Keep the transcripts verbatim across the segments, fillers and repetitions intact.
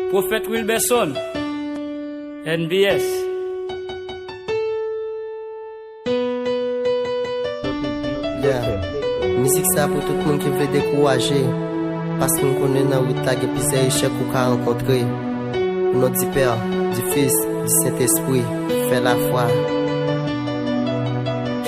Pwofèt Wilberson, N B S. Yeah. Mizik sa pou tout moun ki vle dekouraje, paske m konnen nan wout la gen plizyè echèk ou ka rankontre. O non di Pè, di Fis, di Sentespri, fè lafwa.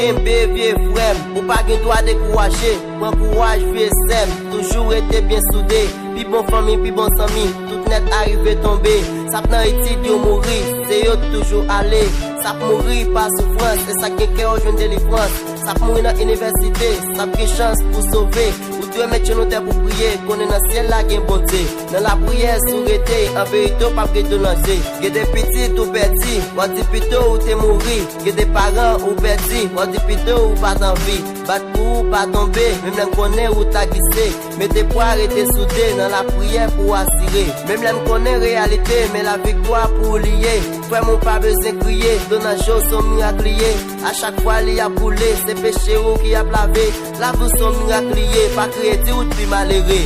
Kenbe vye frè m, ou pa gen dwa dekouraje. Pran kouraj vye sè m, toujou rete byen soude. Pi bon fanmi, pi bon zanmi, tout nèt arive tonbe. S ap nan etid yo mouri, se yo t toujou ale. S ap mouri pa soufrans, e sa k gen kè yo jwenn delivrans. S ap mouri nan inivèsite, s ap gen chans pou sove. Ou dwe met jenou tè pou priye, konnen nan syèl la gen Bondye. Nan lapriyè si w rete, an verite w p ap gen dlo nan je. Gen de pitit ou pèdi, w ap di pito ou te mouri. Gen de paran ou pèdi, w ap di pito ou pa t anvi. Bat pou ou pa tonbe, menm lè m konnen wout la glise. Mete pwa, rete soude nan lapriyè pou w asire. Menm lè m konnen reyalite, men laviktwa pou ou li ye. Frè m, ou pa bezwen kriye, dlo nan je w se yon mirak li ye. A chak fwa li ap koule, se peche ou ki ap lave. Lavi w se yon mirak li ye, pa kriye, di ou t pi malere.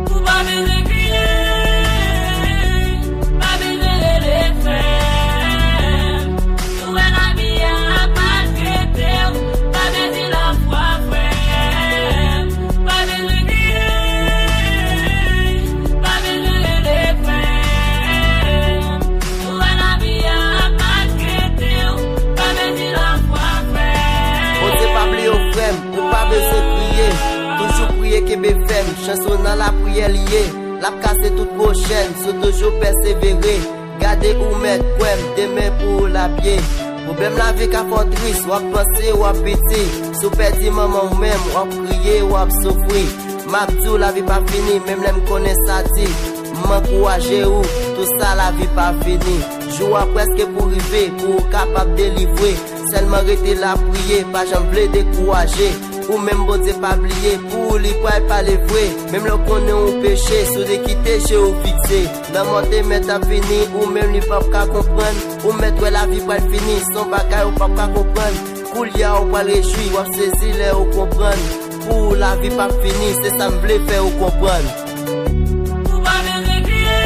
Ou pa bezwen kriye, pa bezwen rele frè m. Ou wè lavi a ap maltrete w, pa pèdi lafwa frè m. Pa bezwen kriye, pa bezwen rele frè m. Ou wè lavi a ap maltrete w, pa pèdi lafwa frè m. Bondye pa bliye w frè m, ou pa bezwen kriye. Toujou priye kenbe fèm, chans ou nan lapriyè li ye. L ap kase tout gwo chèn, si w toujou pèsevere. Gade ou mèt kwè m, demen pou ou l ap ye. Pwoblèm lavi ka fè w tris, w ap panse w ap piti. Si w pèdi manman w menm, w ap kriye, w ap soufri. M ap di w lavi pa fini, menm lè m konnen sa di. M ankouraje ou, tou sa lavi pa fini. Jou a prèske pou rive, pou ou kapab delivre. Sèlman rete la priye, pa janm vle dekouraje. Ou menm Bondye pa bliye, pou ou li pral pale vre. Menm lè w konnen ou peche, si w te kite je w fikse. Lanmò te mèt ap vini, ou menm li p ap ka konprann. Ou mèt wè lavi pral fini, se yon bagay ou p ap ka konprann. Koulye a ou pral rejwi, w ap sezi lè ou konprann. Pou ou lavi p ap fini, se sa m vle fè ou konprann. Ou pa bezwen kriye,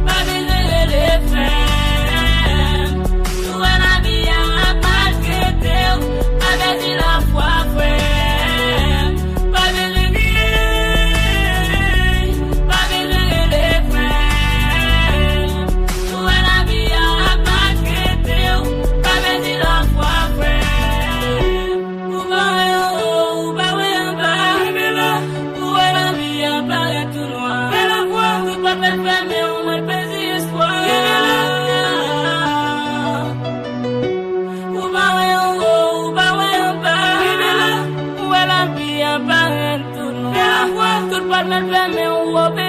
pa bezwen rele frè m. Ou wè lavi a ap maltrete w, pa pèdi lafwa frè m. Pa bezwen kriye, pa bezwen rele frè m. Ou wè lavi a ap maltrete w, pa pèdi lafwa frè m. Ou pa wè anwo, ou pa wè anba. Kenbe la, ou wè lavi a parèt tou nwa. Fè lafwa, tout pòt mèt fèmen, ou mèt pèdi espwa. Kenbe la. Ou pa wè anwo, ou pa wè anba. Kenbe la, ou wè lavi a parèt tou nwa. Fè lafwa, tout pòt mèt fèmen, ou ope